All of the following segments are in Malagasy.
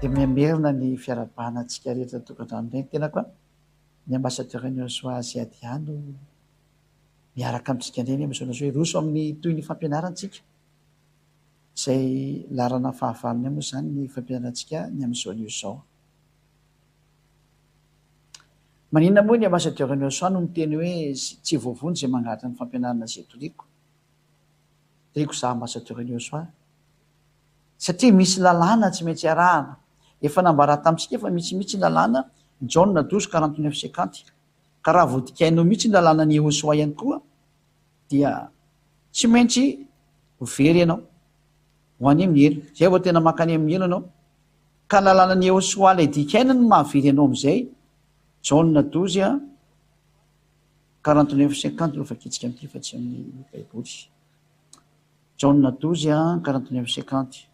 Dia mihamerina ny fiarahabana antsika rehetra an-tokantrano indray ny tenako an! Ny Ambassadeur ny Yosua Ziadia no miaraka amintsika indray ny amin'izao hoe hiroso amin'ny tohin'ny fampianarantsika izay laharana fahavalony moa izany ny fampianarantsika ny amin'izao anio izao. Maninona moa ny Ambassadeur ny Yosua no miteny hoe tsy voavonjy izay mangalatra ny fampianarana izay toriko? Toriko izaho Ambassadeur ny Yosua Satria misy lalàna tsy maintsy arahana. Efa nambara tamintsika fa misy mihitsy ny lalàna, Jaona douze quarante neuf cinquante. Ka raha vao dikainao mihitsy ny lalànan'i Yehosua ihany koa dia tsy maintsy ho very ianao. Ho any amin'ny helo. Izay vao tena mankany amin'ny helo ianao. Ka ny lalànan'i Yehosua ilay dikaina no mahavery anao amin'izay. Jaona douze quarante neuf cinquante no vakintsika amin'ity fa tsy amin'ny Baiboly. Jaona douze a quarante neuf cinquante.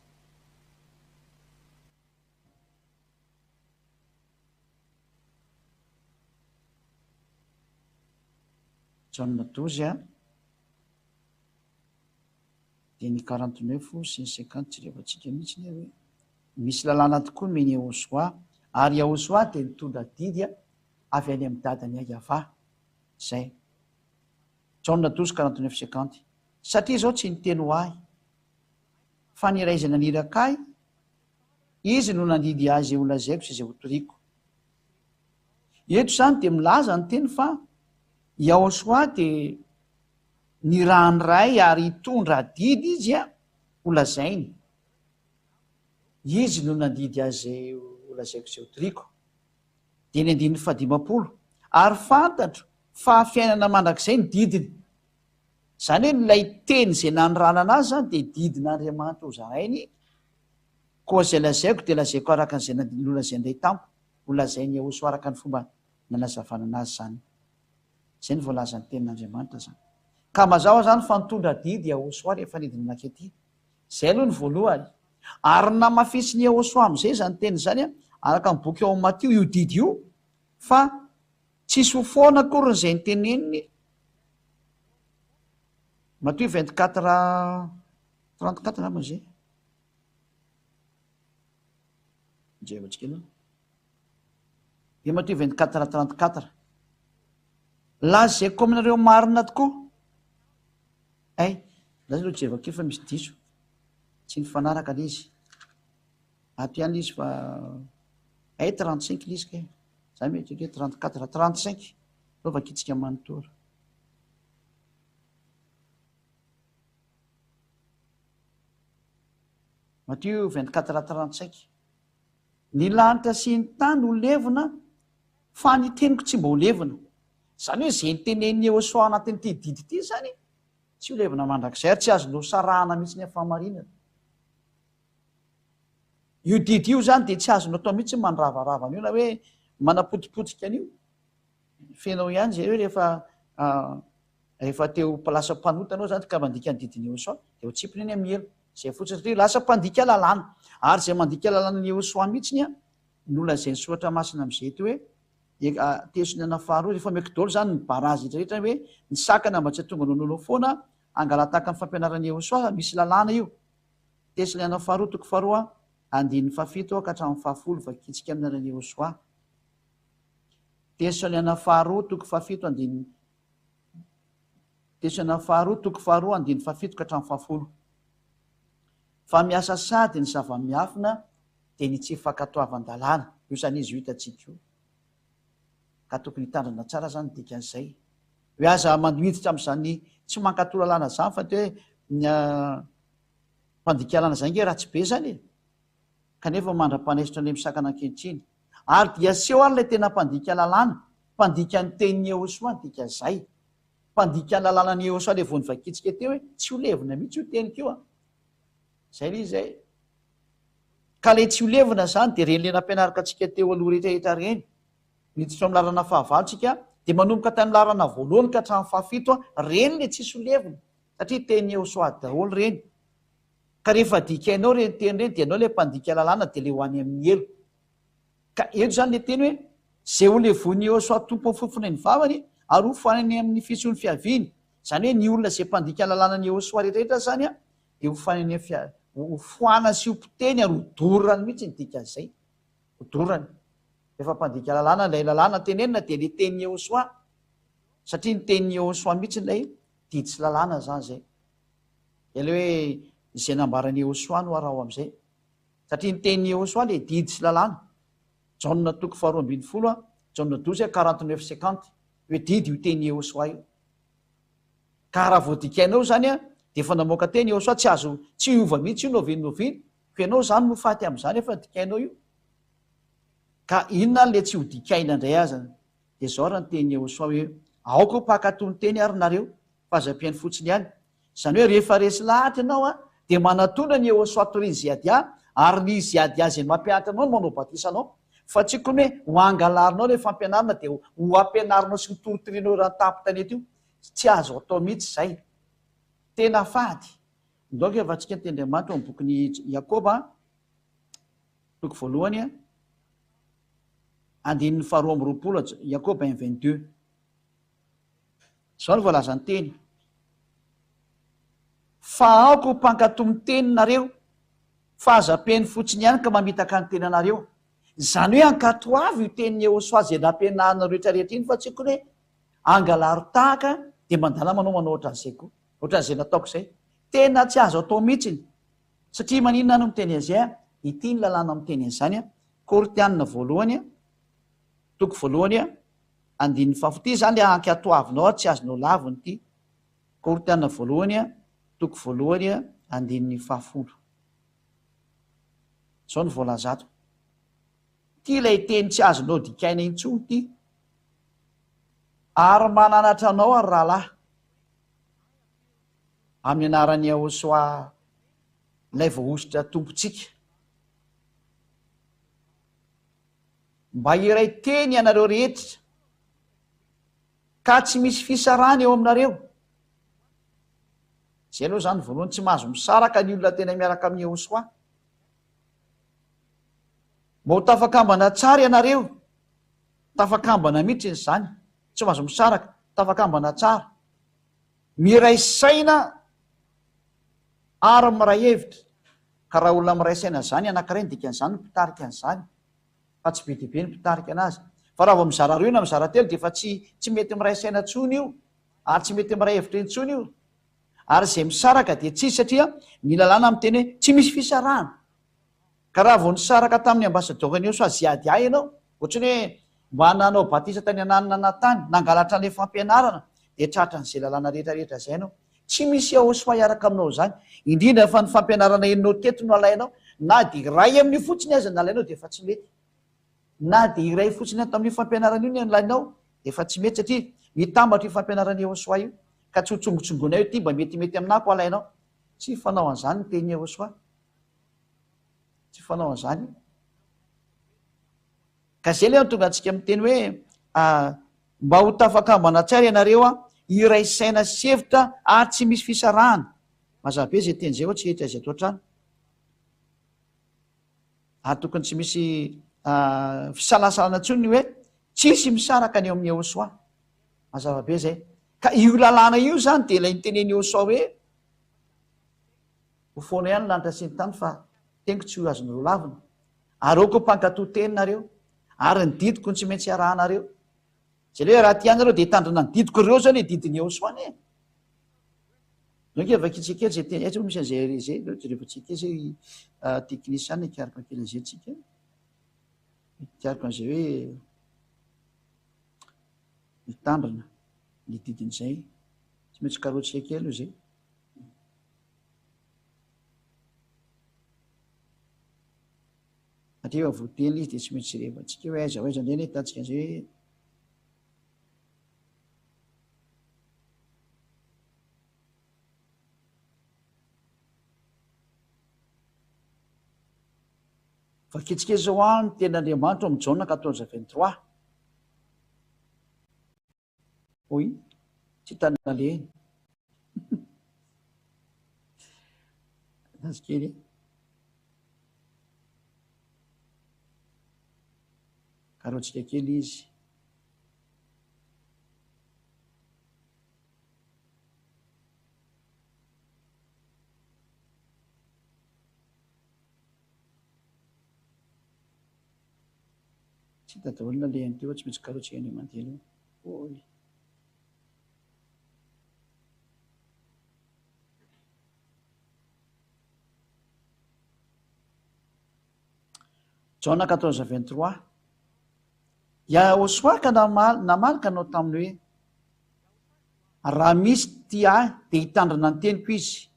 Jaona douze a dia ny quarante neuf sy ny cinquante jerevantsika mihitsy ny hoe misy lalàna tokoa nomeny Yahosoa ary Yahosoa dia nitondra didy avy any amin'ny dadany Yavah izay. Jaona douze quarante neuf cinquante. Satria izao tsy niteny ho ahy, fa ny Ray izay naniraka ahy, Izy no nandidy ahy izay holazaiko sy izay hotoriko. Eto izany dia milaza ny teny fa Yahoshua dia nirahan'ny Ray ary hitondra adidy izy holazainy. Izy no nandidy ahy izay holazaiko sy izay hotoriko. Dia ny andininy fahadimampolo, Ary fantatro fa fiainana mandrakizay ny didiny. Izany hoe ilay teny izay nanoranana azy izany dia didin'Andriamanitra ho zarainy, koa izay lazaiko dia lazaiko araka an'izay nolazain-dRay tamiko, ho lazain'i Yahoshuah araka ny fomba nanazavanana azy izany. Izay no voalazan'ny tenin'Andriamanitra izany. Ka mazava izany fa nitondra didy Yahoshuah rehefa nidina nankety. Izay aloha ny voalohany. Ary namafisin'i Yahoshuah amin'izay izany teny izany araka ny boky ao amin'ny Matio io didy io fa tsisy ho foana akory izay niteneniny Matio 24 34 angamba izay. Jerevantsika aloha. Io Matio 24 34. Lazaiko aminareo marina tokoa. Ay, laza aloha jerevako kely fa misy diso. Tsy nifanaraka ilay izy. Ato ihany ilay izy fa ay 35 ilay izy kay. Za mieritreritra hoe 34, 35. Aleo vakintsika manontolo. Matio 24 35. Ny lanitra sy ny tany ho levona fa ny teniko tsy mba ho levona. Izany hoe izay nitenenin'i Yehosua anatin'ity didy ity izany tsy ho levona mandrakizay ary tsy azonao sarahana mihitsy ny fahamarinana. Io didy io izany dia tsy azonao atao mihitsy ny mandravarava an'io na hoe manapotipotika an'io. Fenao ihany izay hoe rehefa rehefa te ho lasa mpanota anao izany ka mandika ny didin'i Yehosua dia ho tsipiny eny amin'ny helo. Izay fotsiny satria lasa mpandika lalàna. Ary izay mandika lalànan'i Yehosua mihitsy no lazain'ny soratra masina amin'izay eto hoe Teson'ny faharoa, rehefa omeko daholo izany ny barazy rehetra rehetra hoe ny sakana mba tsy hahatonga anao hanao foana, hangalatahaka ny fampianaran'i Yehosua, misy lalàna io. Teson'ny faharoa toko faharoa andininy fahafito ka hatramin'ny fahafolo vakintsika amin'ny anaran'i Yehosua. Teson'ny faharoa toko fahafito andininy Teson'ny faharoa toko faharoa andininy fahafito ka hatramin'ny fahafolo. Fa miasa sady ny zava-miafina dia ny tsy fankatoavan-dalàna. Io izany izy io hitantsika io. Ka tokony hitandrina tsara izany ny dikan'izay. Hoe aza miditra amin'izany tsy mankatò lalàna izany fa dia hoe ny mpandika lalàna izany ange ratsy be izany e. Kanefa mandra-panaisotra an'ilay misakana ankehitriny. Ary dia aseho ary ilay tena mpandika lalàna, mpandika ny tenin'i Yehosua ny dikan'izay. Mpandika ny lalànan'i Yehosua ilay vao novakintsika teo hoe tsy ho levona mihitsy io teniko io an. Izay ilay izy izay. Ka ilay tsy ho levona izany dia ireny ilay nampianariko antsika teo aloha rehetra rehetra ireny. Miditra ao amin'ny laharana fahavalo tsika dia manomboka tany laharana voalohany ka hatramin'ny fahafito, ireny ilay tsisy ho levona satria tenin'i Yehosua daholo ireny. Ka rehefa dikainao ireny teny ireny dia ianao ilay mpandika lalàna dia ilay ho any amin'ny helo. Ka eto izany ilay teny hoe izay ho levonin'i Yehosua Tompo amin'ny fofon'ny vavany ary ho foanany amin'ny fitsoin'ny fiaviany. Izany hoe ny olona izay mpandika lalànan'i Yehosua rehetra rehetra izany dia ho foanany amin'ny ho foanany sy ho potehiny ary ho dorany mihitsy ny dikan'izay. Hodorany. Rehefa mpandika lalàna, ilay lalàna tenenina dia ilay tenin'i Yehosua. Satria ny tenin'i Yehosua mihitsy ilay didy sy lalàna izany izay. Dia ilay hoe izay nambaran'i Yehosua no araho amin'izay. Satria ny tenin'i Yehosua ilay didy sy lalàna. Jaona toko faharoa ambinifolo a, Jaona douze a, 49 50. Hoe didy io tenin'i Yehosua io. Ka raha vao dikainao izany a, dia efa namoaka teny Yehosua, tsy azo, tsy hiova mihitsy io na oviana na oviana. Ko ianao izany no faty amin'izany efa dikainao io. Ka inona ary le tsy ho dikaina indray azany? Dia izao ary ny tenin'i Yehosua hoe, Aoka ho mpankatò ny teny ary nareo, fa aza mpihaino fotsiny ihany. Izany hoe rehefa resy lahatra ianao a, dia manatona an'i Yehosua torian'i Ziadia, ary ny Ziadia izay mampianatra anao no manao batisa anao. Fa tsy kony hoe ho angalarinao ilay fampianarana dia ho ampianarinao sy ho torotoroinao eran'ny tampon-tanety io. Tsy azo atao mihitsy izay. Tena fady. Ndao ange vatsika ny tenin'Andriamanitra ao amin'ny bokin'i Jakoba, toko voalohany, andininy faharoa amby roapolo, Jakoba un 22. Izao no voalazan'ny teny, Fa aoka ho mpankatò ny teny nareo, fa aza mpeno fotsiny ihany ka mamitaka ny tenanareo. Izany hoe ankatoavy io tenin'i Yehosua izay nampianarinareo rehetra rehetra iny fa tsy akory hoe angalaro tahaka dia mandala manao manao ohatran'izay koa. Ohatran'izay nataoko izay. Tena tsy azo atao mihitsiny. Satria maninona aho no miteny an'izay a? Ity ny lalàna miteny an'izany a. Korintianina voalohany a, toko voalohany a, andininy fahafolo. Ity izany ilay ankatoavinao ary tsy azonao lavina ity. Korintianina voalohany a, toko voalohany a, andininy fahafolo. Izao no voalaza ato. Ity ilay teny tsy azonao dikaina intsony ity. Ary mananatra anao aho ry rahalahy, amin'ny anaran'i Yahoshuah ilay voahosotra Tompontsika, mba hiray teny ianareo rehetra, ka tsy misy fisarahana eo aminareo. Izay aloha izany voalohany, tsy mahazo misaraka ny olona tena miaraka amin'i Yahoshuah. Mba ho tafakambana tsara ianareo, Tafakambana mihitsy izany, tsy mahazo misaraka, tafakambana tsara. Miray saina ary miray hevitra. Ka raha olona miray saina izany anankiray ny dikan'izany ny mpitarika an'izany, fa tsy be dia be ny mpitarika anazy. Fa raha vao mizara roa na mizara telo dia efa tsy tsy mety miray saina intsony io, ary tsy mety miray hevitra intsony io. Ary izay misaraka dia tsisy satria ny lalàna miteny hoe tsy misy fisarahana. Ka raha vao nisaraka tamin'ny ambasadaoran'i Yosua Ziadia ianao, ohatran'ny hoe mba nanao batisa tany ananona na tany, nangalatra an'ilay fampianarana, dia tratran'izay lalàna rehetra rehetra izay ianao. Tsy misy Yahoshuah hiaraka aminao izany. Indrindra fa ny fampianarana henonao teto no alainao, na dia iray amin'io fotsiny aza nalainao dia efa tsy mety. Na dia iray fotsiny ato amin'io fampianarana io ny alainao dia efa tsy mety satria mitambatra io fampianaran'i Yahoshuah io. Ka tsy ho tsongotsongoinao ity mba metimety aminà ko alainao. Tsy fanao an'izany ny tenin'i Yahoshuah. Tsy fanao an'izany io. Ka zay le hahatonga antsika miteny hoe mba ho tafakambana tsara ianareo a, hiray saina sy hevitra ary tsy misy fisarahana. Mazava be zay teny zay hoa tsy hety aiza ato an-trano. Ary tokony tsy misy fisalasalana intsony ny hoe tsisy misaraka ny eo amin'i Yehosua. Mazava be zay. Ka io lalàna io zany dia ilay nitenen'i Yehosua hoe Ho foana ihany ny lanitra sy ny tany fa teniko tsy ho azonareo lavina. Ary aoka ho mpankatò teny nareo, ary ny didiko no tsy maintsy arahanareo. Izay le hoe raha tia anareo dia hitandrina ny didiko ireo zao le didin'i Yehosua anie. Donc vakintsika kely izay teny, aiza moa misy an'izay izay, aleo jerevantsika kely izay teknisiana hikaroka kely an'izay tsika. Hikaroka an'izay hoe mitandrina ny didin'izay. Tsy maintsy karohantsika kely aloha izay. Satria efa voateny izy dia tsy maintsy jerevantsika hoe aiza ho aiza indray ny ahitantsika an'izay hoe Vakintsika izao an ny tenin'Andriamanitra ao amin'ny Jaona quatorze 23. Hoy, tsy tany nalehany. Azy kely e. Karotsika kely izy. Tsy hita daholo ny nalehany teo, tsy maintsy karaotsy ihany io mandeha io. Hoy. Jaona 14 23. Yahosoa ka namaly, namaly ka nanao taminy hoe, Raha misy tia ahy, dia hitandrina ny teniko izy,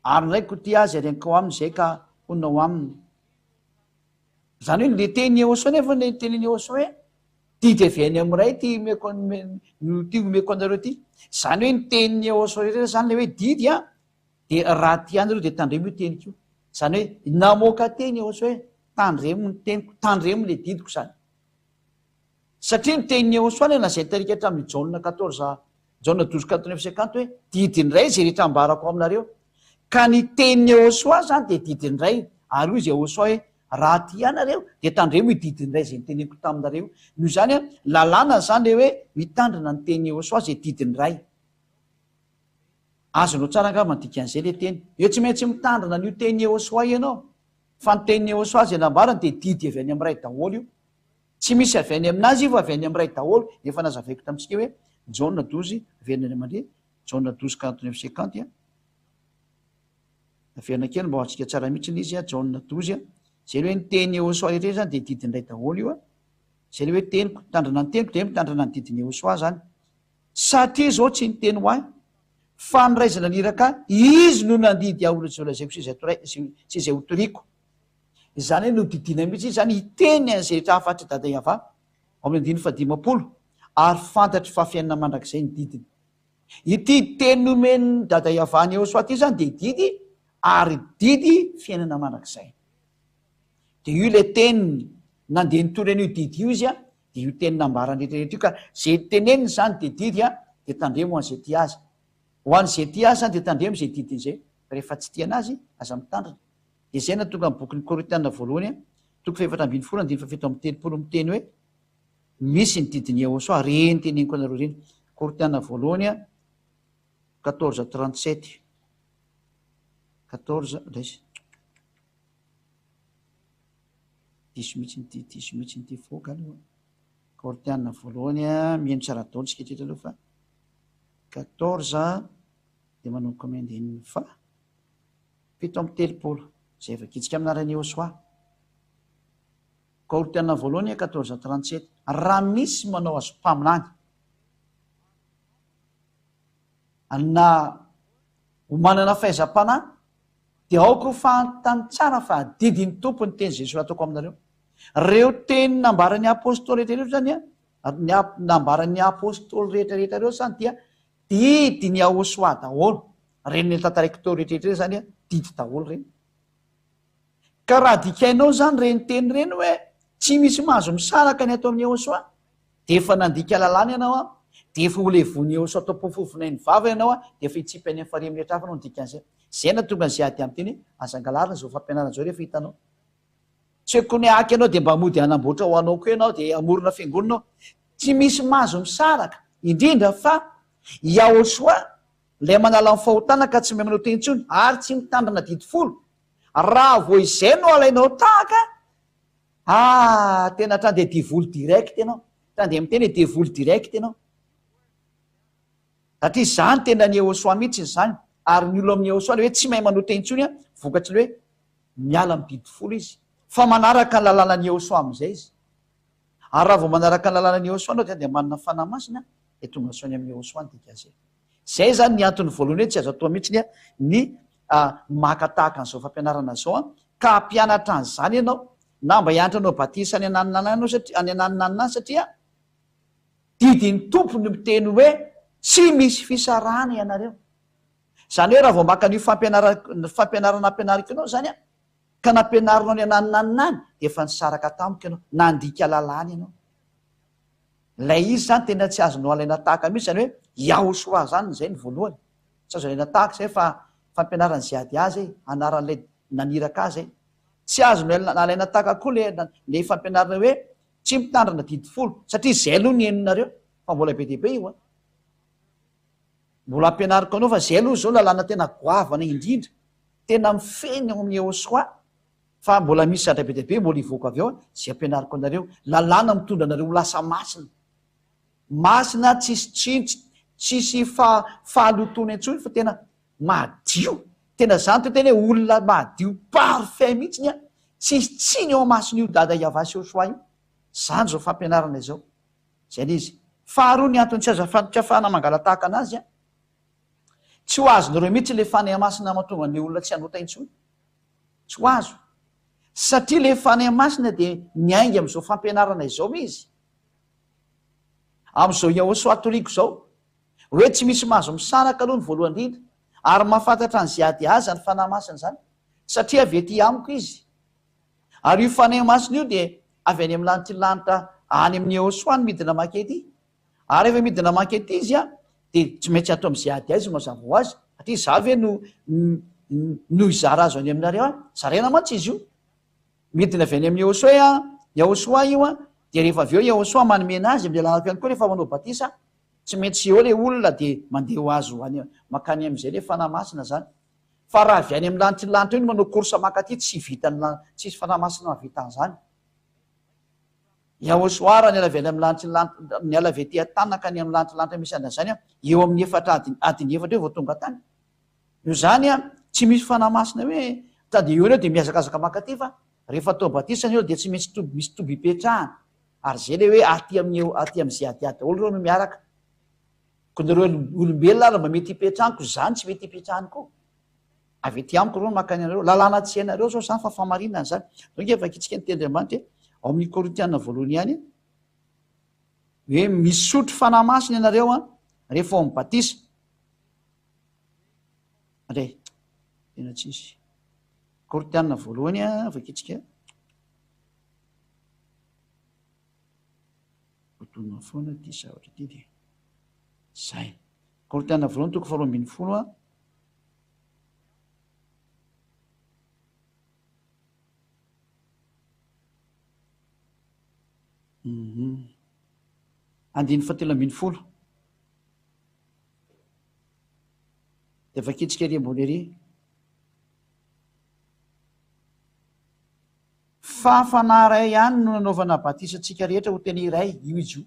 ary ny Raiko ho tia azy ary hankao aminy izay ka honina ao aminy. Izany hoe le tenin'i Yehosua nefa le tenin'i Yehosua hoe didy avy any amin'ny Ray ity omeko ity omeko anareo ity. Izany hoe ny tenin'i Yehosua rehetra izany le hoe didy an, dia raha tia anareo dia tandremo io teniko io. Izany hoe namoaka teny Yehosua hoe tandremo ny teniko, tandremo le didiko izany. Satria ny tenin'i Yehosua ilay lazainy tarika hatramin'i Jaona 14 Jaona 12 49 50 hoe didin'ny Ray izay rehetra ambarako aminareo. Ka ny tenin'i Yehosua izany dia didin'ny Ray. Ary hoy izy Yehosua hoe raha tia anareo dia tandremo io didin'ny Ray izay noteneniko taminareo. Noho izany, lalàna izany ilay hoe mitandrina ny tenin'i Yehosua izay didin'ny Ray. Azonao tsara angamba ny dikan'izay ilay teny. Eo tsy maintsy mitandrina an'io tenin'i Yehosua ianao. Fa ny tenin'i Yehosua izay nambarany dia didy avy any amin'ny Ray daholo io. Tsy misy avy any aminazy io fa avy any amin'ny Ray daholo, efa nazavaiko tamintsika hoe Jaona 12, averina any aman-dry, Jaona 12 49 50 a, averina kely mba ho antsika tsara mihitsy ilay izy a, Jaona 12 a, izay le hoe ny teny Yehosua rehetra izany dia didin'ny Ray daholo io a, izay le hoe teniko, mitandrina ny teniko dia mitandrina ny didin'i Yehosua izany, satria izao tsy niteny ho ahy, fa ny Ray izay naniraka ahy, Izy no nandidy ahy ho izay holazaiko sy izay hotoriko. Izany hoe nodidiana mihitsy izy izany hiteny an'izay rehetra hafatr'i Dada Yavah, ao amin'ny andininy fahadimampolo, ary fantatry fa fiainana mandrakizay ny didiny. Ity teny nomen'i Dada Yavah an'i Yehosua ity izany dia didy, ary didy fiainana mandrakizay. Dia io ilay teniny, nandeha nitory an'io didy io izy, dia io teny nambarany rehetra rehetra io, ka izay teneniny izany dia didy, dia tandremo ho an'izay tia azy. Ho an'izay tia azy izany dia tandremo izay didiny izay, fa rehefa tsy tia an'azy, aza mitandrina. Dia izay nahatonga ny bokin'ny Korintiana voalohany, toko fahefatra ambinifolo, andininy fahafito amby telopolo miteny hoe, Misy ny didin'i Yehosua, ireny teneniko anareo ireny. Korintiana voalohany, quatorze trente sept. Quatorze, raiso. Diso mihitsy ity, diso mihitsy ity voaka aloha. Korintiana voalohany, mihaino tsara daholo isika hatreto aloha fa quatorze dia manomboka amin'ny andininy faha. 37, izay vakintsika amin'ny anaran'i Yehosua. Kaoritiana voalohany quatorze trente sept, Raha misy manao azy mpaminany, na ho manana fahaizam-panahy, dia aoka ho fantany tsara fa adidin'ny Tompo ny teny izay soratako aminareo. Ireo teny nambaran'ny apostoly rehetra ireo izany, ny nambaran'ny apostoly rehetra rehetra ireo izany dia Didin' i Yahosoa daholo reny notantaraiko teo rehetra rehetra reny zany a, didy daholo reny. Ka raha dikainao zany reny teny reny hoe tsy misy mahazo misaraka ny ato amin'i Yahosoa, de efa nandika lalàna ianao a, de efa ho levon'i Yahosoa tompo-fofonain'ny vava ianao a, de efa hitsipy any amin'ny farihy mirehitra hafa anao ny dikan'izay. Zay nahatonga an'i Ziady amin'ny teny hoe aza angalarina izao fampianarana izao rehefa hitanao. Tsy hoe kony haka ianao dia mba mody hanamboatra ho anao koa ianao dia hamorona fiangonana ao. Tsy misy mahazo misaraka, indrindra fa i Yahoshuah ilay manala ny fahotana ka tsy mahay manao teny intsony ary tsy mitandrina didy folo. Raha vao izay no alainao tahaka, ah tena hatrany dia devoly direct ianao. Hatrany dia miteny hoe devoly direct ianao. Satria izany tena ny Yahoshuah mihitsy izany ary ny olona amin'ny Yahoshuah ilay hoe tsy mahay manao teny intsony vokatry ny hoe Miala amin'ny didy folo izy, fa manaraka ny lalànan'i Yehosua amin'izay izy. Ary raha vao manaraka ny lalànan'i Yehosua ianao dia dia manana Fanahy Masina, dia tonga soa any amin'i Yehosua ny dikan'izay. Izay izany ny antony voalohany hoe tsy azo atao mihitsy ny maka tahaka an'izao fampianarana izao, ka hampianatra an'izany ianao, na mba hianatra hanao batisa any ananona any ianao satria, any ananona any satria didin'ny Tompo ny miteny hoe tsy misy fisarahana ianareo. Izany hoe raha vao maka an'io fampianarana fampianarana ampianariko anao izany aho, ka nampianarinao ny ananonanona any, dia efa nisaraka tamiko ianao, nandika lalàna ianao. Ilay izy izany tena tsy azonao alaina tahaka mihitsy, izany hoe Yahoshua izany izay ny voalohany. Tsy azo alaina tahaka izay fa fampianaran'i Ziadia izay, anaran'ilay naniraka azy izay. Tsy azonao alaina tahaka koa ilay ilay fampianarana hoe tsy mitandrina didy folo, satria izay aloha ny henonareo, fa mbola be dia be io an. Mbola ampianariko anao fa zay aloha zao lalàna tena goavana indrindra, tena mifehy ny ao amin'ny Yehosua. Fa mbola misy zavatra be dia be mbola hivoaka avy ao izay ampianariko anareo. Lalàna mitondra anareo ho lasa masina. Masina tsisy tsiny, tsisy fahalotoana intsony fa tena madio. Tena zany to tena hoe olona madio parfait mihitsiny an. Tsisy tsiny eo amason'io Dada Yavah sy Yosua io. Zany izao fampianarana izao. Zay le izy. Faharoa ny antony tsy azo tsy afahana mangala-tahaka anazy an. Tsy ho azonareo mihitsy le Fanahy Masina mahatonga an'le olona tsy hanota intsony. Tsy ho azo. Satria le Fanahy Masina dia miainga amin'izao fampianarana izao izy. Amin'izao Yahosoa toriko izao. Hoe tsy misy mahazo misaraka aloha ny voalohany indrindra. Ary mahafantatra an'izay ady azy izany Fanahy Masina izany. Satria avy ety amiko izy. Ary io Fanahy Masina io dia avy any amin'ny lanitry ny lanitra any amin'i Yahosoa no midina mankety. Ary rehefa midina mankety izy an, dia tsy maintsy ato amin'izay ady aiza mazava ho azy. Satria izaho ve no no hizara azy any aminareo any? Zaraina mantsy izy io. Midina avy any amin'i Yahosoa an, Yahosoa io an, dia rehefa avy eo Yahosoa manome anazy amin'ny alalako ihany koa rehefa manao batisa, tsy maintsy eo ilay olona dia mandeha ho azy ho any mankany amin'izay ilay Fanahy Masina izany. Fa raha avy any amin'ny lanitry ny lanitra eo no manao course mankaty tsy vitan'ny lan, tsisy Fanahy Masina mahavita an'izany. Yahosoa raha niala avy any amin'ny lanitry ny lanitra, niala avy ety an-tany nankany amin'ny lanitry ny lanitra misy an'izany an, eo amin'ny efatra adiny, adiny efatra eo vao tonga tany. Noho izany an, tsy misy Fanahy Masina hoe tady eo ireo dia mihazakazaka mankaty fa rehefa atao batisa ny eo dia tsy maintsy toby, misy toby ipetrahana. Ary izay ilay hoe aty amin'ny eo, aty amin'ny ze adiady daholo ireo no miaraka. Koa nareo olombelona ary mba mety hipetrahany koa izany tsy mety hipetrahany koa. Avy ety amiko ireo no mankany anareo. Lalàna tsy hainareo izao izany fa famarinana izany. Zao nge vakitsika ny tenin'Andriamanitra e. Ao amin'ny Korintiana voalohany ihany hoe misotro Fanahy Masina ianareo an, rehefa ao amin'ny batisa. Re, tena tsisy. Korintiana voalohany an, vakitsika. Voatonona foana ity zavatra ity dia zay. Korintiana voalohany toko faharoa ambin'ny folo an. Mhm. Andininy fahatelo ambin'ny folo. Dia vakintsika ery ambony ery. Fa fanahy iray ihany no nanaovana batisa antsika rehetra ho tena iray, io izy io.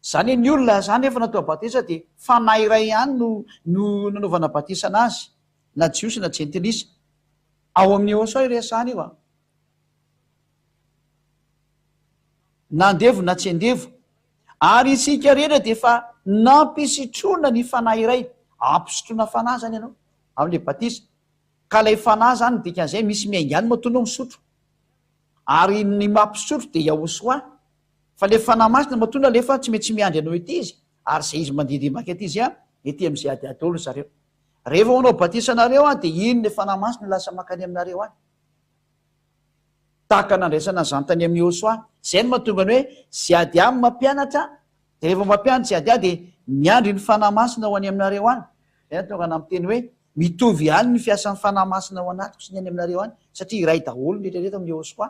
Izany hoe ny olona izany rehefa natao batisa dia fanahy iray ihany no no nanaovana batisa anazy, na jiosy na jentilisa. Ao amin'ny Eosa iresahana io an. Na andevo na tsy andevo. Ary isika rehetra dia efa nampisitroana ny fanahy iray. Ampisotroana fanahy izany ianao amin'ilay batisa. Ka ilay fanahy izany ny dikan'izay misy miainga any matoa ianao misotro. Ary ny mampisotro dia Yahosoa. Fa ilay Fanahy Masina matoa nalefa tsy maintsy miandry anao ety izy, ary izay izy mandehandeha maka ety izy an, ety amin'izay adiady daholo ry zareo. Rehefa manao batisa anareo an, dia iny ilay Fanahy Masina lasa mankany aminareo any. Tahaka nandraisana an'izany tany amin'i Yehosua. Izay no mahatonga ny hoe izay adiady mampianatra, dia rehefa mampianatra izay adiady dia miandry ny Fanahy Masina ho any aminareo any. Izay no tonga namiteny hoe mitovy ihany ny fiasan'ny Fanahy Masina ao anatiko sy ny any aminareo any, satria iray daholo ny rehetra rehetra amin'i Yehosua.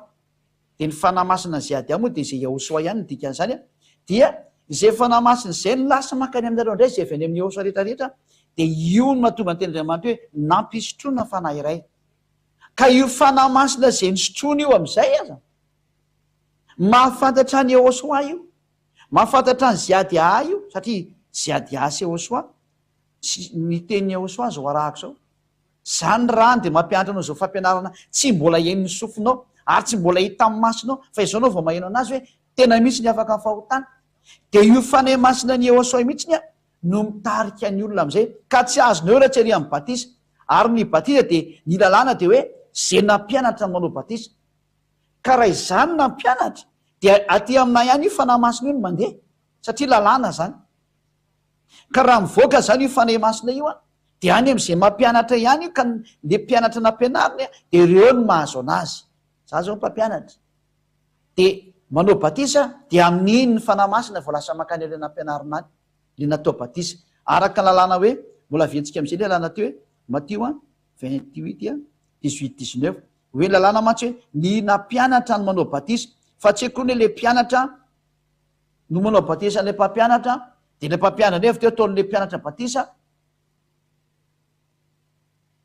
Dia ny Fanahy Masina izay ady ao moa dia izay Yahosua ihany ny dikan'izany an! Dia izay Fanahy Masina izay no lasa mankany aminareo indray, izay avy any amin'i Yahosua rehetra rehetra, dia io no mahatonga ny tenin'Andriamanitra hoe nampisotroina Fanahy iray. Ka io Fanahy Masina izay nisotroina io amin'izay aza, mahafantatra an'i Yahosua io, mahafantatra an'i Ziadiaha io, satria Ziadiaha sy Yahosua, sy ny tenin'i Yahosua izao arahako izao. Zany rany dia mampianatra anao izao fampianarana tsy mbola henon'ny sofinao ary tsy mbola hitan'ny masonao fa izao anao vao maheno anazy hoe tena misy ny afaka amin'ny fahotana. Dia io Fanahy Masina an'i Yehosua mihitsiny an no mitarika ny olona amin'izay ka tsy azonao raha tsy ary amin'ny batisa. Ary ny batisa dia ny lalàna dia hoe izay nampianatra no manao batisa. Ka raha izany nampianatra dia aty aminay ihany io Fanahy Masina io no mandeha satria lalàna izany. Ka raha mivoaka izany io Fanahy Masina io an, dia any amin'izay mampianatra ihany io ka le mpianatra nampianariny an, dia ireo no mahazo anazy. Za zao mpampianatra. Dia manao batisa, dia amin'iny ny Fanahy Masina vao lasa mankany ilay nampianarina any, le natao batisa. Araka ny lalàna hoe, mbola aventsika amin'izay le lalàna teo hoe, Matio an, 28 an, 18, 19, hoe lalàna mantsy hoe, ny nampianatra no manao batisa, fa tsy akory hoe le mpianatra no manao batisa an'ilay mpampianatra, dia ilay mpampianatra indray avy teo ataon'ilay mpianatra batisa,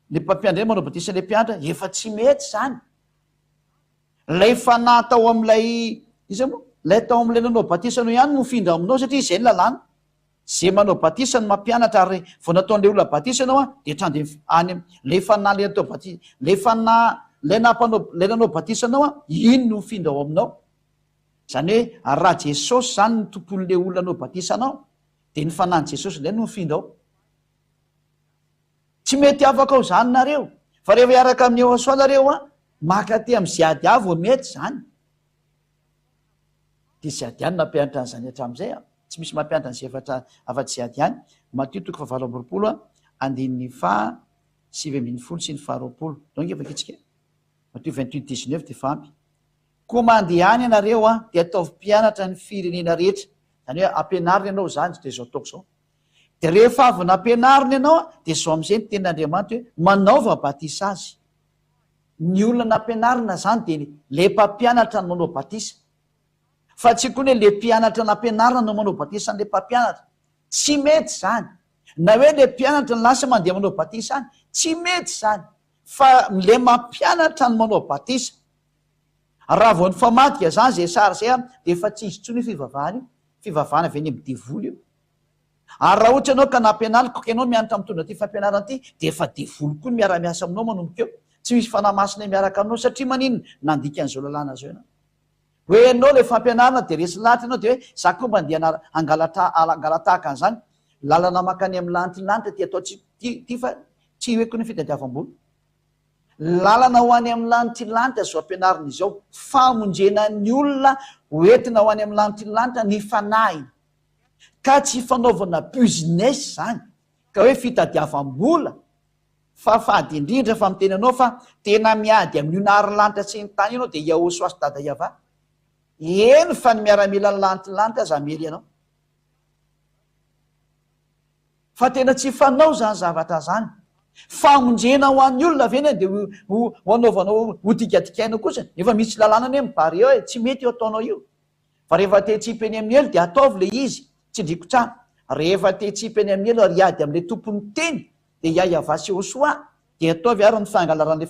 ilay mpampianatra indray manao batisa an'ilay mpianatra, efa tsy mety izany. Ilay fanahy tao amin'ilay, iza moa? Ilay tao amin'ilay nanao batisa anao ihany no mifindra aminao satria izay ny lalàna. Izay manao batisa no mampianatra ary vao nataon'ilay olona batisa ianao an, dia hatrany dia any amin'ilay fanahy ilay natao batisa, ilay fanahy ilay nampanao, ilay nanao batisa anao an, iny no mifindra ao aminao. Izany hoe raha Jesosy izany no tompon'ilay olona nanao batisa anao, dia ny fanahin'i Jesosy indray no mifindra ao. Tsy mety afaka ao izany nareo, fa rehefa hiaraka amin'i Yehosua nareo an, maka aty amin'i Ziadia vao mety izany. Dia Ziadia no nampianatra an'izany hatramin'izay an. Tsy misy mampianatra an'izay efatra afa-tsy Ziadia ihany. Matio toko fahavalo amby 20 an, andininy faha 19 sy ny faha 20. Donc efa kitsika. Matio 28 19 dia efa ampy. Koa mandehana ianareo an, dia ataovy mpianatra ny firenena rehetra. Izany hoe ampianarina ianao izany dia izao ataoko izao. Dia rehefa avy nampianarina ianao dia izao amin'izay ny tenin'Andriamanitra hoe manaova batisa azy. Ny olona nampianarina izany dia ilay mpampianatra no manao batisa. Fa tsy koa ny hoe ilay mpianatra nampianarina no manao batisa an'ilay mpampianatra. Tsy mety izany. Na hoe ilay mpianatra no lasa mandeha manao batisa any. Tsy mety izany. Fa ilay mampianatra no manao batisa. Raha vao nifamadika izany izay sary izay dia efa tsy izy intsony io fivavahana io. Fivavahana avy any amin'ny devoly io. Ary raha ohatra ianao ka nampianariko ka ianao mianatra mitondra ity fampianarana ity dia efa devoly koa ny miara-miasa aminao manomboka eo. Tsy misy fanahy masina miaraka aminao satria maninona? Nandika an'izao lalàna izao ianao. Hoe ianao ilay fampianarana dia resy lahatra ianao dia hoe za koa mba andeha hangalatra hangala-tahaka an'izany. Lalana mankany amin'ny lanitry ny lanitra ity ataontsika ity fa tsy hoe koa ny fitadiavam-bola. Lalana ho any amin'ny lanitry ny lanitra izao ampianarina izao. Famonjena ny olona ho entina ho any amin'ny lanitry ny lanitra ny fanahiny. Ka tsy fanaovana business izany, ka hoe fitadiavam-bola, fa fady indrindra fa miteny anao fa tena miady amin'io nahary lanitra sy ny tany io ianao dia Yahosoa sy Dada Yavah. Eny fa ny miaramilan'ny lanitry ny lanitra aza hamely anao. Fa tena tsy fanao izany zavatra izany. Famonjena ho an'ny olona ve anie dia ho anaovanao ho dikadikaina kosa? Efa misy lalàna anie mi-barrer eo e, tsy mety io ataonao io. Fa rehefa te hitsipy eny amin'ny elo dia ataovy ilay izy, tsindriko tsara. Rehefa te hitsipy eny amin'ny elo ary hiady amin'ilay tompon'ny teny dia Yahyahavah sy Yehosua dia ataovy ary ny fangalaran'ilay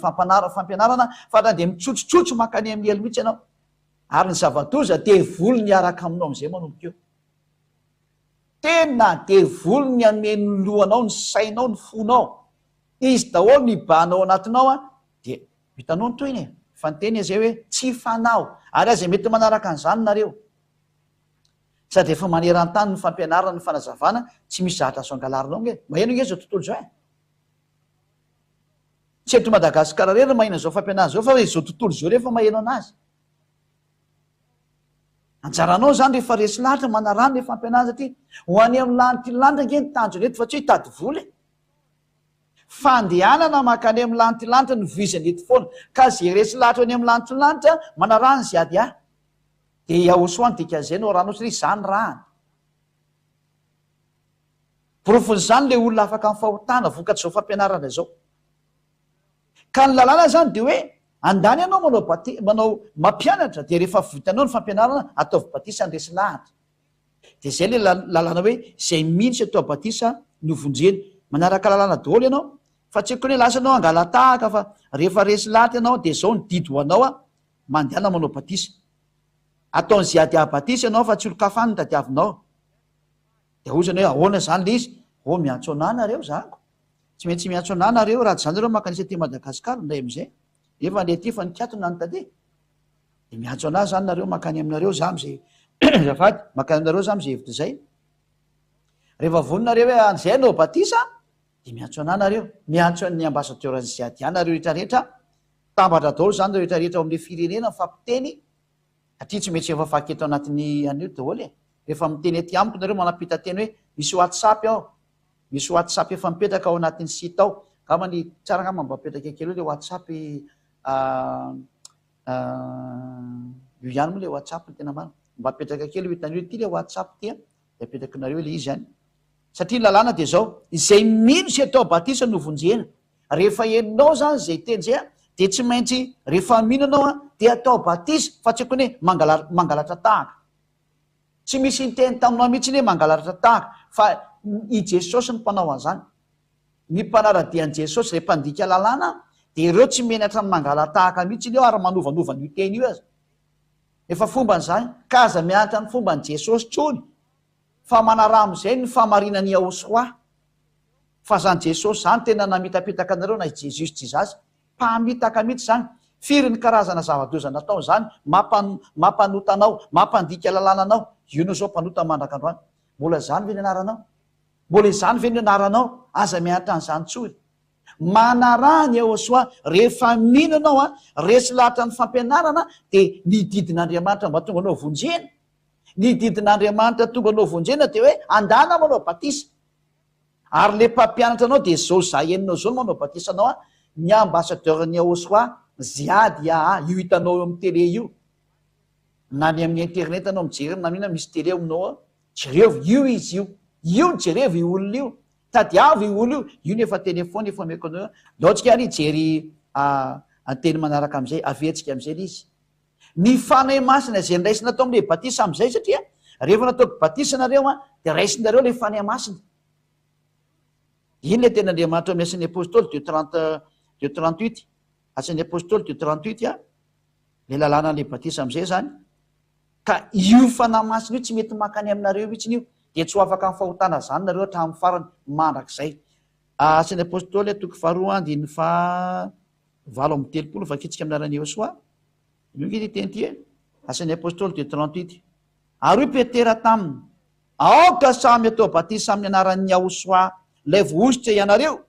fampianarana fa na dia mitsotsotso mankany amin'ny elo mihitsy ianao. Ary ny zava-doza, devoly miaraka aminao amin'izay manomboka eo. Tena devoly ny hameno ny lohanao, ny sainao, ny fonao. Izy daholo no hibahana ao anatinao an, dia hitanao ny tohiny e. Fa niteny izy hoe tsy fanao. Ary aza mety manaraka an'izany nareo. Sady efa maneran-tany ny fampianarana ny fanazavana, tsy misy zavatra azo angalarinao nge. Maheno nge izao tontolo izao e. Tsy eto Madagasikara irery no maheno an'izao fampianarana izao fa izao tontolo izao rehefa maheno anazy. Anjaranao izany rehefa resy lahatra manarano le fampianarana satria ho any amin'ny lanitry ny lanitra ange ny tanjona eto fa tsy hoe hitady vola e. Fandehanana mankany amin'ny lanitry ny lanitra no voizana eto foana. Ka ze resy lahatra any amin'ny lanitry ny lanitra manarano ze ady ahy. Dia Yahosoa ny dikan'izay no arahanao satria izaho ny rahany. Porofon'izany le olona afaka amin'ny fahotana vokatr'izao fampianarana izao. Ka ny lalàna izany dia hoe andany ianao manao bati manao mampianatra dia rehefa vitanao ny fampianarana ataovy batisa ny resy lahatra. Dia izay ilay lalàna hoe izay mino sy atao batisa no vonjena. Manaraka lalàna daholo ianao fa tsy akory hoe lasa ianao hangalatahaka fa rehefa resy lahatra ianao dia izao ny didy ho anao a, mandehana manao batisa. Ataon'izay ady batisa ianao fa tsy olon-kafa any no tadiavinao. Dia hoy izy hoe ahoana izany ilay izy? Oh miantso anah nareo zako. Tsy maintsy miantso anah nareo raha tsy izany nareo mankanisa aty Madagascar indray amin'izay. Nefa le aty efa nikatona ny taty. Dia miantso anah izany nareo mankany aminareo za amin'izay azafady, mankany aminareo za amin'izay hevitra izay. Rehefa vonona nareo hoe an'izay hanao batisa dia miantso anah nareo. Miantso an'ny ambassadeur an'i Ziadia nareo rehetra rehetra. Tambatra daholo izany nareo rehetra rehetra ao amin'ilay firenena mifampiteny. Satria tsy maintsy efa vaky eto anatin'ny an'io daholo e. Rehefa miteny aty amiko nareo manampita teny hoe misy whatsapp ao. Misy whatsapp efa mipetraka ao anatin'ny site ao. Angamba ny tsara angamba mba apetraka kely eo le whatsapp io ihany moa le whatsapp ny tena marina. Mba apetraka kely io hitanareo ity le whatsapp ity an. Dia apetrakinareo le izy any. Satria ny lalàna dia izao, izay mino sy atao batisa no vonjena. Rehefa henonao izany izay teny izay an, dia tsy maintsy rehefa mino ianao an, dia atao batisa fa tsy akory hoe mangalatra tahaka. Tsy misy niteny taminao mihitsy hoe mangalatra tahaka fa i Jesosy no mpanao an'izany. Ny mpanara-dia an'i Jesosy izay mpandika lalàna Dia ireo tsy menatra ny mangala-tahaka mihitsy eo ary manovanova an'io teny io aza. Efa fombany izany, ka aza mianatra ny fomban'i Jesosy intsony, fa manaraha amin'izay ny fahamarinan'i Yahoshuah. Fa zany Jesosy zany tena namitapitaka anareo na i Jesus Jesus, mpamitaka mihitsy zany, firy ny karazana zava-doza nataony zany, mampanota anao, mampandika lalàna anao, io no zao mpanota mandrak'androany. Mbola zany ve ny anaranao? Mbola izany ve ny anaranao? Aza mianatra an'izany intsony. Manaraha ny Yehosua, rehefa mino ianao an, resy lahatra ny fampianarana, dia ny didin'Andriamanitra mba tonga anao vonjena. Ny didin'Andriamanitra tonga anao vonjena dia hoe andana manao batisa. Ary le mpampianatra anao dia zao za henonao zao no manao batisa anao an, ny ambassadeur ny Yehosua, Ziad Yaha, io hitanao eo amin'ny télé io. Na ny amin'ny internet anao mijery na inona misy télé ao aminao ao, jereo, io izy io. Io jerevo io olona io. Tadiavo io olona io, io no efa téléphone efa omeko anareo, ndao tsika ary hijery teny manaraka amizay, averintsika amizay le izy. Ny Fanahy Masina izay nraisina tao amle batisa amizay satria rehefa nataoko batisa nareo an, de raisinareo le Fanahy Masina. Iny le tenin'Andriamanitra ao amin'ny Asan'ny Apostoly deux trente deux trente huit, Asan'ny Apostoly deux trente huit an, le lalàna an'le batisa amizay zany. Ka io Fanahy Masina io tsy mety mankany aminareo mihitsiny io, dia tsy ho afaka amin'ny fahotana izany nareo hatramin'ny farany, mandrakizay. Asan'ny Apostoly toko faharoa andininy faha 38, vakintsika amin'ny anaran'i Yehosua. Io ange ity teny ity e. Asan'ny Apostoly deux 38. Ary hoy Petera taminy, Aoka samy atao batisa amin'ny anaran'i Yahosua ilay voahosotra ianareo,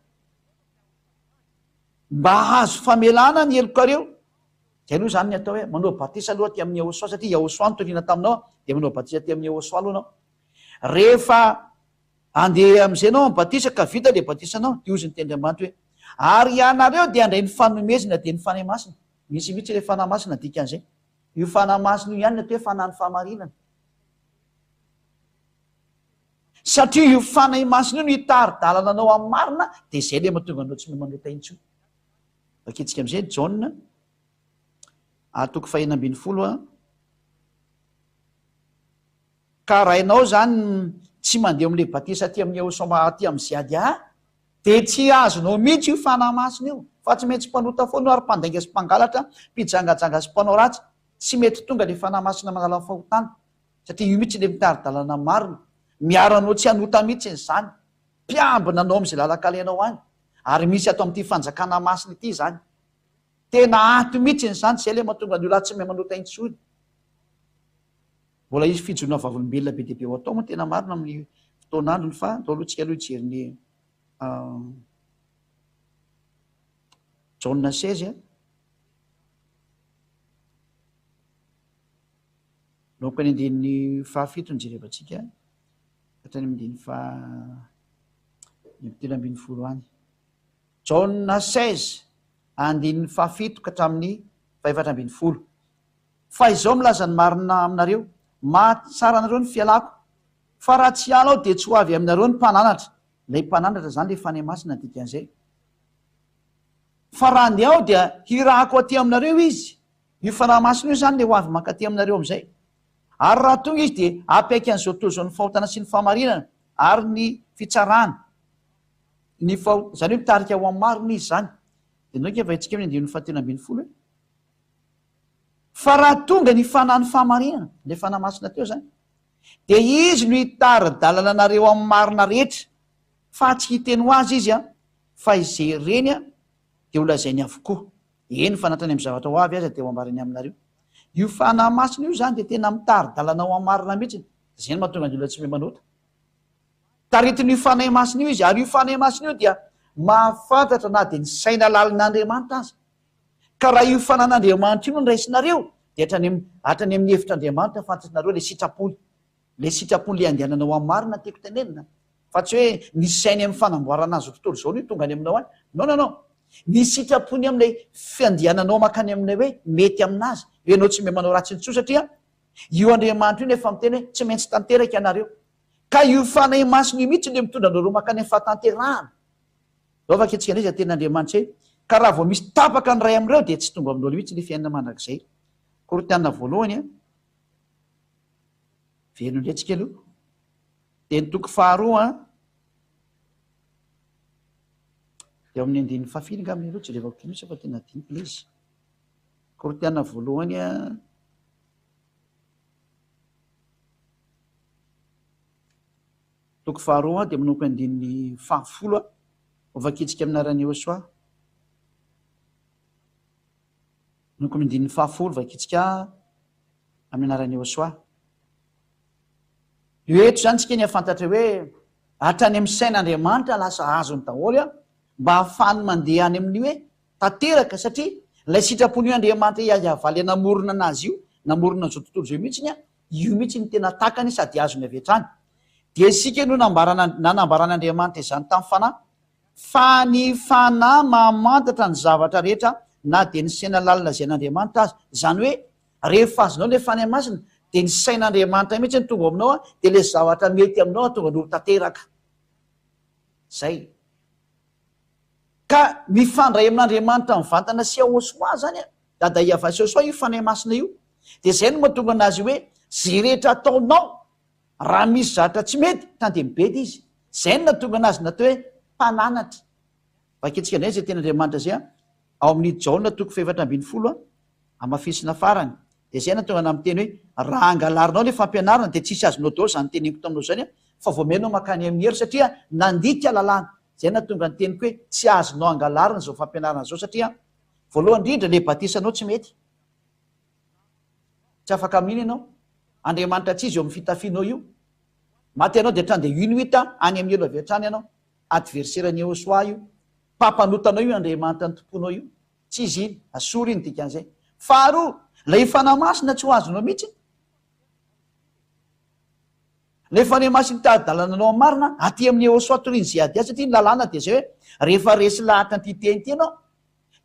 mba hahazo famelana ny helokareo. Zay aloha zany ny atao hoe manao batisa aloha aty amin'i Yahosua satria Yahosua no toriana taminao dia manao batisa aty amin'i Yahosua aloha anao. Rehefa andeha amin'izay anao amin'ny batisa ka vita ilay batisanao dia hozy ny tenin'Andriamanitra hoe ary ianareo dia handray ny fanomezana dia ny Fanahy Masina. Misy mihitsy ilay Fanahy Masina dikan'izay. Io Fanahy Masina io ihany ny atao hoe Fanahin'ny fahamarinana. Satria io Fanahy Masina io no hitari-dalana anao amin'ny marina dia izay ilay mahatonga anao tsy manota intsony. Vakintsika amin'izay Jaona a toko fahenina ambin'ny folo a. Ka raha ianao izany tsy mandeha amin'ilay batisa aty amin'ny Eosoma aty amin'ny Ziadia dia tsy azonao mihitsy io Fanahy Masina io fa tsy maintsy mpanota foana io ary mpandainga sy mpangalatra, mpijangajanga sy mpanao ratsy. Tsy mety tonga ilay Fanahy Masina manala ny fahotana satria io mihitsy ilay mitari-dalana marina. Miaro anao tsy hanota mihitsy izany. Mpiambina anao amin'izay lalan-kalehanao any. Ary misy ato amin'ity fanjakana masina ity izany. Tena ato mihitsy izany, izay ilay mahatonga ny olona tsy mahay manota intsony. Mbola hisy fijoroana vavolombelona be dia be ho atao moa tena marina amin'ny fotoan'androny fa ndao aloha tsika aloha hijery ny Jaona 16 a. Naomboka ny andininy fahafito no jerevantsika. Hatrany amin'ny andininy faha 13 any. Jaona 16, andininy fahafito ka hatramin'ny faha-14. Fa izao milaza ny marina aminareo, mahatsara anareo ny fialako, fa raha tsy hiala aho dia tsy ho avy aminareo ny mpananatra. Ilay mpananatra izany ilay Fanahy Masina dikan'izay. Fa raha handeha aho dia hirahako aty aminareo izy. Io Fanahy Masina io izany ilay ho avy mankaty aminareo amin'izay. Ary raha tonga izy dia hampiaiky an'izao tontolo izao ny fahotana sy ny fahamarinana ary ny fitsarana. Ny faho, izany hoe mitarika ho amin'ny marina izy izany. Dia ndao ange vahintsika amin'ny andininy fahatelo ambin'ny folo e. Fa raha tonga ny Fanahin'ny fahamarinana, ilay Fanahy Masina teo izany, dia izy no hitari-dalana anareo amin'ny marina rehetra, fa tsy hiteny ho azy izy an, fa izay reny an, dia holazainy avokoa. Eny fa na hatrany amin'ny zavatra ho avy aza dia ho ambarany aminareo. Io Fanahy Masina io izany dia tena mitari-dalana ho amin'ny marina mihitsy. Izay no mahatonga ny olona tsy mahay manota. Taritin'io Fanahy Masina io izy, ary io Fanahy Masina io dia mahafantatra na dia ny saina lalin'Andriamanitra aza. Ka raha io fanan'Andriamanitra io no nraisinareo, dia hatrany hatrany amin'ny hevitr'Andriamanitra fantatrareo ilay sitrapony. Ilay sitrapony ilay andehanana ho amin'ny marina tiako tenenina. Fa tsy hoe ny sainy amin'ny fanamboarana an'izao tontolo izao no tonga any aminao any. Non, non, non. Ny sitrapony amin'ilay fiandiananao mankany amin'ilay hoe mety aminazy. Hoe ianao tsy mahay manao ratsy intsony satria io Andriamanitra io no efa miteny hoe tsy maintsy tanteraka ianareo. Ka io Fanahy Masina io mihitsy no mitondra anareo mankany amin'ny fahatanterahana. Izao vakintsika indray izay tenin'Andriamanitra izay, ka raha vao misy tapaka ny iray amin'ireo dia tsy tonga aminao mihitsy ilay fiainana mandrakizay. Korintiana voalohany a. Velona indray tsika aloha. Dia ny toko faharoa an. Dia ao amin'ny andininy fahafiry angamba ireo, jerevako kely mihitsy fa tena adinoko ilay izy. Korintiana voalohany a. Toko faharoa dia manomboka andininy fahafolo a. Hovakintsika amin'ny anaran'i Yehosua. Manomboka amin'ny andininy fahafolo vakintsika amin'ny anaran'i Yehosua. Io eto izany tsika ny hafantatra hoe hatrany amin'ny sain'Andriamanitra lasa azony daholo a, mba hahafahany mandeha any amin'ny hoe tanteraka satria ilay sitrapon'io Andriamanitra Yahyavalya namorona anazy io, namorona an'izao tontolo izao mihitsiny a, io mihitsy no tena takany sady azony avy hatrany. Dia isika no nambarana nanambaran'Andriamanitra izany tamin'ny fanahy fa ny fanahy mahamantatra ny zavatra rehetra na dia ny saina lalina izay an'Andriamanitra aza. Izany hoe Rehefa azonao ilay Fanahy Masina dia ny sain'Andriamanitra mihitsy no tonga ao aminao dia ilay zavatra mety aminao tonga no ho tanteraka. Zay. Ka mifandray amin'Andriamanitra mivantana sy Yahoshuah zany an, Dada Yavah sy Yahoshuah io Fanahy Masina io. Dia zay no mahatonga anazy hoe zay rehetra ataonao raha misy zavatra tsy mety tan dia mibedy izy. Zay no nahatonga anazy natao hoe mpananatra. Vakintsika indray izay tenin'Andriamanitra izay an, ao amin'ny Jaona toko fahefatra 18 an, Hamafisina farany, dia izay no tonga anah miteny hoe raha angalarinao ilay fampianarana dia tsisy azonao daholo izany teneniko taminao izany an, fa vao mihaino mankany amin'ny helo satria nandika lalàna, izay no nahatonga ny teniko hoe tsy azonao angalarina izao fampianarana izao satria voalohany indrindra ilay batisanao tsy mety, tsy afaka amin'iny ianao, Andriamanitra tsy izy eo amin'ny fitafianao io, maty ianao dia hatrany dia io no hita any amin'ny helo avy hatrany ianao, adversaire an'i Yehosua io, mpampanotanao io Andriamanitra nitompoanao io. Tsy izy iny, asory iny dikan'izay. Faharoa, ilay Fanahy Masina tsy ho azonao mihitsy. Ilay Fanahy Masina hitari-dalana anao amin'ny marina, aty amin'ny Yehosua torian'i Ziadia, satria ny lalàna dia izay hoe, rehefa resy lahatra an'ity teny ity ianao,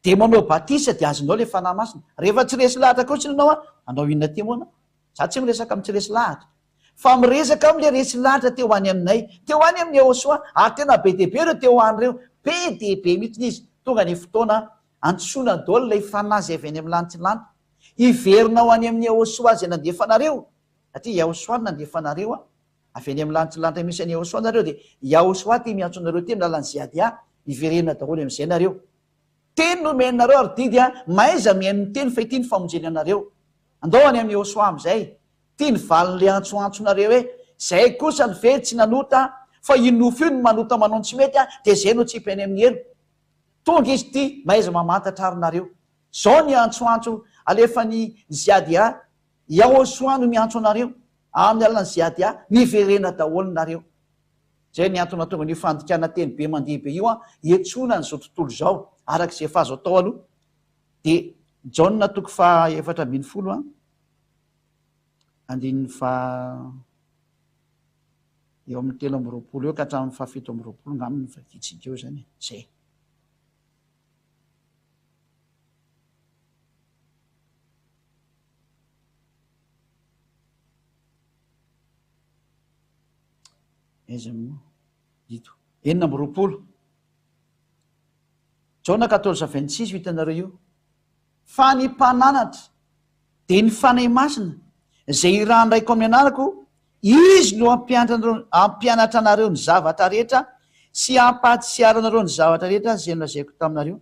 dia manao batisa dia azonao ilay Fanahy Masina. Rehefa tsy resy lahatra kosa ianao, hanao inona aty moa anao? Za tsy miresaka amin'ny tsy resy lahatra. Fa miresaka amle resy lahatra teo any aminay, teo any amin'ny Yehosua, ary tena be dia be ireo teo any ireo, be dia be mihitsiny izy, tonga ny fotoana antsoina daholo ilay fanahy izay avy any amin'ny lanitry hiverina ho any amin'ny Yehosua izay nandefa anareo, satria Yahosua no nandefa anareo an, avy any amin'ny lanitry lanitra misy an'i Yehosua nareo dia Yahosua ty miantso anareo ty amin'ny lalan'i Ziadia, hiverena daholo amin'izay nareo. Teny no omenareo ary didy an, mahaiza mihaino ny teny fa ity ny famonjena anareo. Andao any amin'i Yehosua amin'izay. Ty ny valin'le antsoantsonareo hoe zay kosa ny very tsy nanota fa io nofo io no manota manao ny tsy mety dia zay no tsipy any amin'ny helo. Tonga izy ty mahaiza mamantatra ary nareo. Zao ny antsoantso alefan'i Ziadia, Yahosoa no miantso anareo amin'ny alalan'i Ziadia, miverena daholo nareo. Zay ny antony nahatonga an'io fandikana teny be mandeha be io an, hiantsoana an'izao tontolo izao araka izay efa azo atao aloha. Dia Jaona toko faha 14 an. Andininy faha eo amin'ny 23 eo ka hatramin'ny faha 27 angamba no vakintsika eo izany e. Izay. Aiza moa? Ito. 26. Jaona quatorze 26 io hitanareo io. Fa ny mpananatra, dia ny Fanahy Masina, izay irahan'ny Raiko amin'ny anarako, Izy no hampianatra anareo ny zavatra rehetra sy hampahatsiaro anareo ny zavatra rehetra izay nolazaiko taminareo.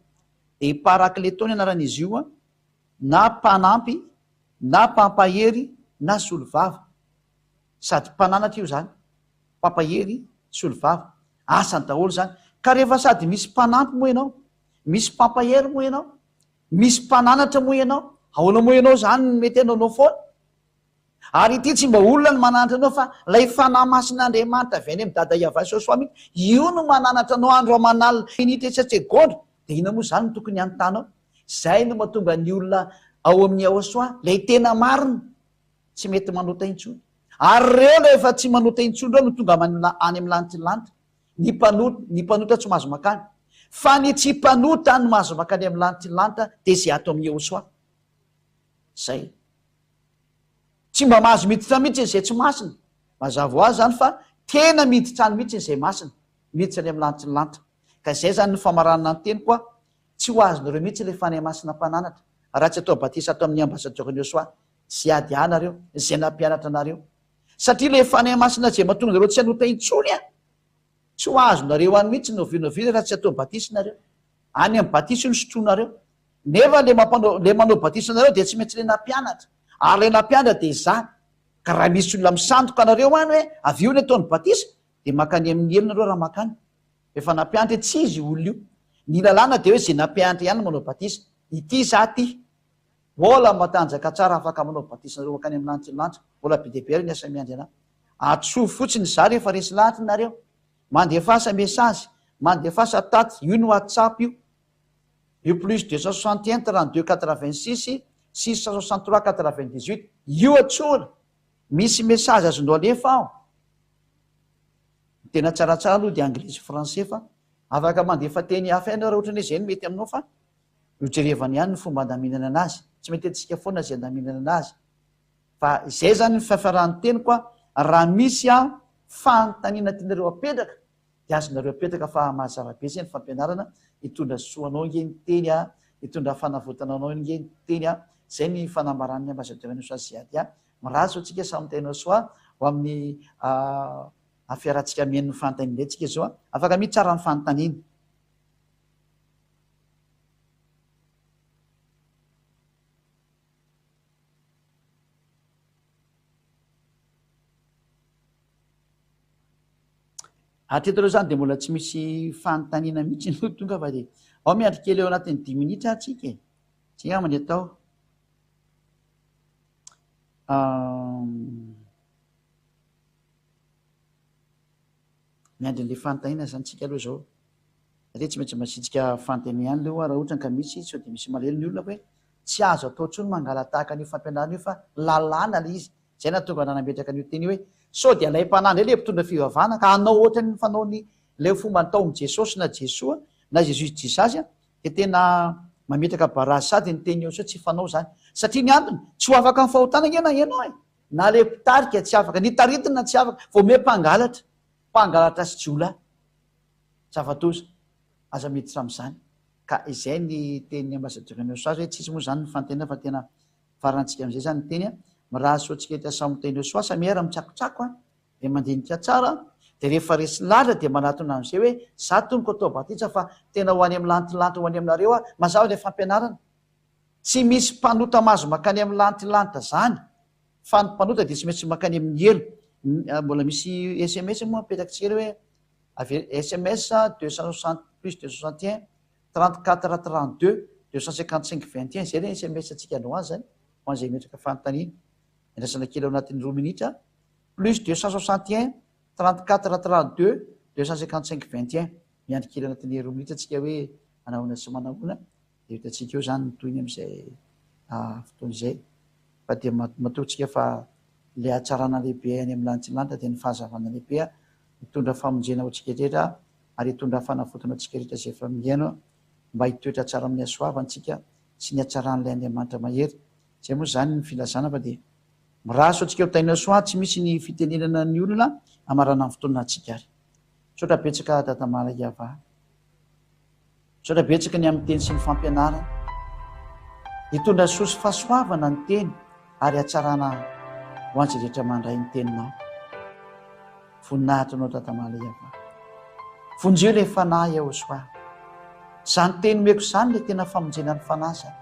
Dia Parakleto ny anaran'izy io, na mpanampy, na mpampahery, na solovava. Sady mpananatra io izany, mpampahery, solovava. Asany daholo izany. Ka rehefa sady misy mpanampy moa ianao, misy mpampahery moa ianao, Misy mpananatra moa ianao? Ahoana moa ianao izany no mety hanaonao foana? Ary ity tsy mba olona no mananatra anao fa ilay Fanahy Masin'Andriamanitra avy any amin'i Dada Yavah Sosoa mihitsy, io no mananatra anao andro aman'alina, minitra isan-tsegondra. Dia inona moa izany no tokony hanontany ao? Izay no mahatonga ny olona ao amin'i Yahosoa, ilay tena marina, tsy mety manota intsony. Ary ireo ilay efa tsy manota intsony ireo no tonga any amin'ny lanitry ny lanitra. Ny mpanota, ny mpanota tsy mahazo mankany. Fa ny tsy mpanota no mahazo mankany amin'ny lanitry ny lanitra, dia izay ato amin'i Yehosua. Izay. Tsy mba mahazo miditra mihitsy izay tsy masina. Mazava ho azy izany fa tena miditra any mihitsy izay masina. Miditra any amin'ny lanitry ny lanitra. Ka izay izany no famaranana ny teniko a. Tsy ho azonareo mihitsy ilay Fanahy Masina mpananatra, raha tsy atao batisa ato amin'ny ambasadaoron'i Yehosua sy ady anareo, izay nampianatra anareo. Satria ilay Fanahy Masina izay mahatonga anareo tsy hanota intsony an! Tsy ho azonareo any mihitsy na oviana oviana raha tsy atao batisa nareo. Any amin'ny batisa io no sotroinareo. Nefa le mampanao, le manao batisa anareo dia tsy maintsy le nampianatra. Ary le nampianatra dia izaho. Ka raha misy olona misandoka anareo any hoe avy eo ny ataony batisa, dia mankany amin'ny helo nareo raha mankany. Efa nampianatra hoe tsy izy io olona io. Ny lalàna dia hoe izay nampianatra ihany no manao batisa. Ity izaho ity. Mbola matanjaka tsara afaka manao batisa anareo mankany amin'ny lanitra ny lanitra. Mbola be dia be ary ny asa miandry anah. Antsoy fotsiny izaho rehefa resy lahatra nareo. Mandefasa message, mandefasa taty, io ny whatsapp io. Io plus 261 32 86 663 98 io antsoina. Misy message azonao alefa ao. Ny tena tsaratsara aloha dia anglais sy français fa afaka mandefa teny hafa ihany raha ohatra hoe izay no mety aminao fa nojerevana ihany ny fomba andaminana anazy. Tsy mety antsika foana izay andaminana anazy. Fa izay izany ny fiafaran'ny teniko a, raha misy a fanontaniana tianareo apetraka dia azonareo apetraka fa mazava be izay ny fampianarana, hitondra soa anao ange ny teny a, hitondra fanavotana anao ange ny teny a, izay ny fanambaran'ny ambassadeur Nosy Ziadia. Mirary soa antsika samy tena soa ho amin'ny fiarahantsika mihaino ny fanontaniana indray tsika izao a. Afaka mihitsy tsara ny fanontaniana. Hatreto aloha izany dia mbola tsy misy fanontaniana mihitsy no tonga fa dia ao miandry kely eo anatin'ny dimy minitra tsika e. Izay angamba ny atao. Miandry an'ilay fanontaniana izany tsika aloha izao. Satria tsy maintsy masiantsika fanontaniana ihany aloha raha ohatra ka misy sao dia misy malahelo ny olona hoe tsy azo atao intsony mangala-tahaka an'io fampianarana io fa lalàna ilay izy. Izay nahatonga anah nametraka an'io teny io hoe sao dia alaim-panahy indray ilay mpitondra fivavahana ka hanao ohatran'ny fanaony ilay fomba nataon'i Jesosy na Jesoa na Jesus Jisazy dia tena mametraka barazy sady ny teny eo sao tsy fanao izany. Satria ny antony, tsy ho afaka amin'ny fahotana ange na ianao e! Na ilay mpitarika tsy afaka, ny taritina tsy afaka, vao miha mpangalatra, mpangalatra sy jiolahy. Zava-doza. Aza miditra amin'izany. Ka izay ny tenin'ny ambassadeur Neosoa hoe tsisy moa izany ny fantenana fa tena farantsika amin'izay izany ny teny a. Mirary soa antsika eto samy miteny Neosoa, samiera mitsakotsako a. Dia mandinika tsara, dia rehefa resy lahatra dia manatona amin'izay hoe za tompoko atao batisa fa tena ho any amin'ny lantilanty ho any aminareo aho. Mazava ilay fampianarana. Tsy misy mpanota mahazo mankany amin'ny lantilanta zany fa ny mpanota dia tsy maintsy mankany amin'ny helo. Mbola misy sms moa apetraky tsika hoe avy sms 260 plus 261 34 32 255 21 zay le sms antsika androany zany ho an'izay metraka fanontaniana. Andrasana kely ao anatin'ny roa minitra plus 261 34 32 255 21 miandry kely anatin'ny roa minitra tsika hoe manahoana sy manahoana dia hitantsika eo izany ny tohiny amin'izay fotoana izay fa dia matoa tsika fa ilay hatsarana lehibe any amin'ny lanitra lanitra dia ny fahazavana lehibe mitondra famonjena ho antsika rehetra ary hitondra fanavotana antsika rehetra izay efa mihaino mba hitoetra tsara amin'ny hasoavana tsika sy ny hatsaran'ilay Andriamanitra mahery Izay moa izany ny filazana fa dia mirary soa antsika ho tahinao soa tsy misy ny fitenenana ny olona hamarana ny fotoana antsika ary. Misaotra betsaka Dada Malaiava. Misaotra betsaka ny amin'ny teny sy ny fampianarana. Hitondra soa sy fahasoavana ny teny ary hatsarana ho an'izay rehetra mandray ny teninao. Voninahitra anao Dada Malaiava. Vonjeo ilay fanahy Yahoshua. Izany teny omeko izany ilay tena famonjena ny fanahy izany.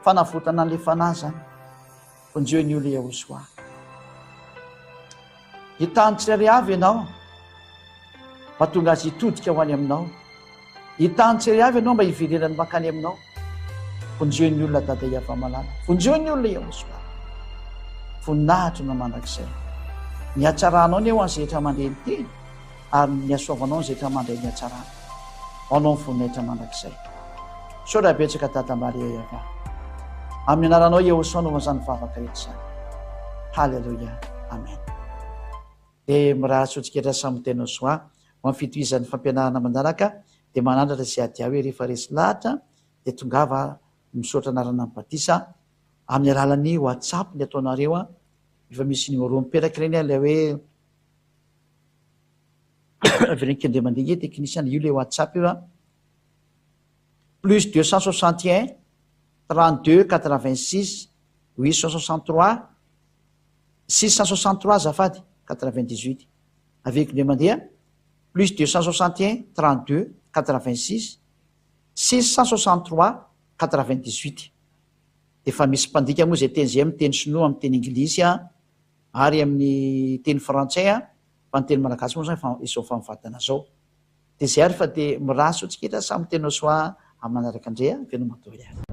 Fanavotana an'ilay fanahy izany. Vonjeo ny olona Yahoshua. Hitany tsirairay avy ianao mba tonga azy hitodika ho any aminao. Hitany tsirairay avy ianao mba hiverenany mankany aminao. Vonjeo ny olona Dada Yavamalala. Vonjeo ny olona Yahoshua. Voninahitra no mandrakizay. Ny hatsaranao anie ho an'izay rehetra mandre ny teny ary ny hasoavanao an'izay rehetra mandray ny hatsarana. Ho anao ny voninahitra mandrakizay. Misaotra betsaka Dada Maria Yavah. Amin'ny anaranao Yahoshua no izany vavaka rehetra izany. Haleloia. Amen. Dia mirary soa antsika rehetra samy tena soa ho amin'ny fitohizan'ny fampianarana manaraka dia manandratra sy adiahy hoe rehefa resy lahatra dia tongava misaotra anarana ny batisa amin'ny alalan'ny whatsapp ny ataonareo an, efa misy numéro mipetraka ireny an, ilay hoe avereno kely indray mandeha nge technicien io ilay whatsapp io an, plus 261 32 86 863 663 azafady 98 averiko indray mandeha plus 261 32 86. 663 98. Dia efa misy mpandika moa izay teny izay amin'ny teny sinoa, amin'ny teny anglisy ary amin'ny teny frantsay fa ny teny malagasy moa izany efa izao efa mivantana izao. Dia izay ary fa dia mirary soa antsika rehetra samy tena soa amin'ny manaraka indray a, veloma daholo ary.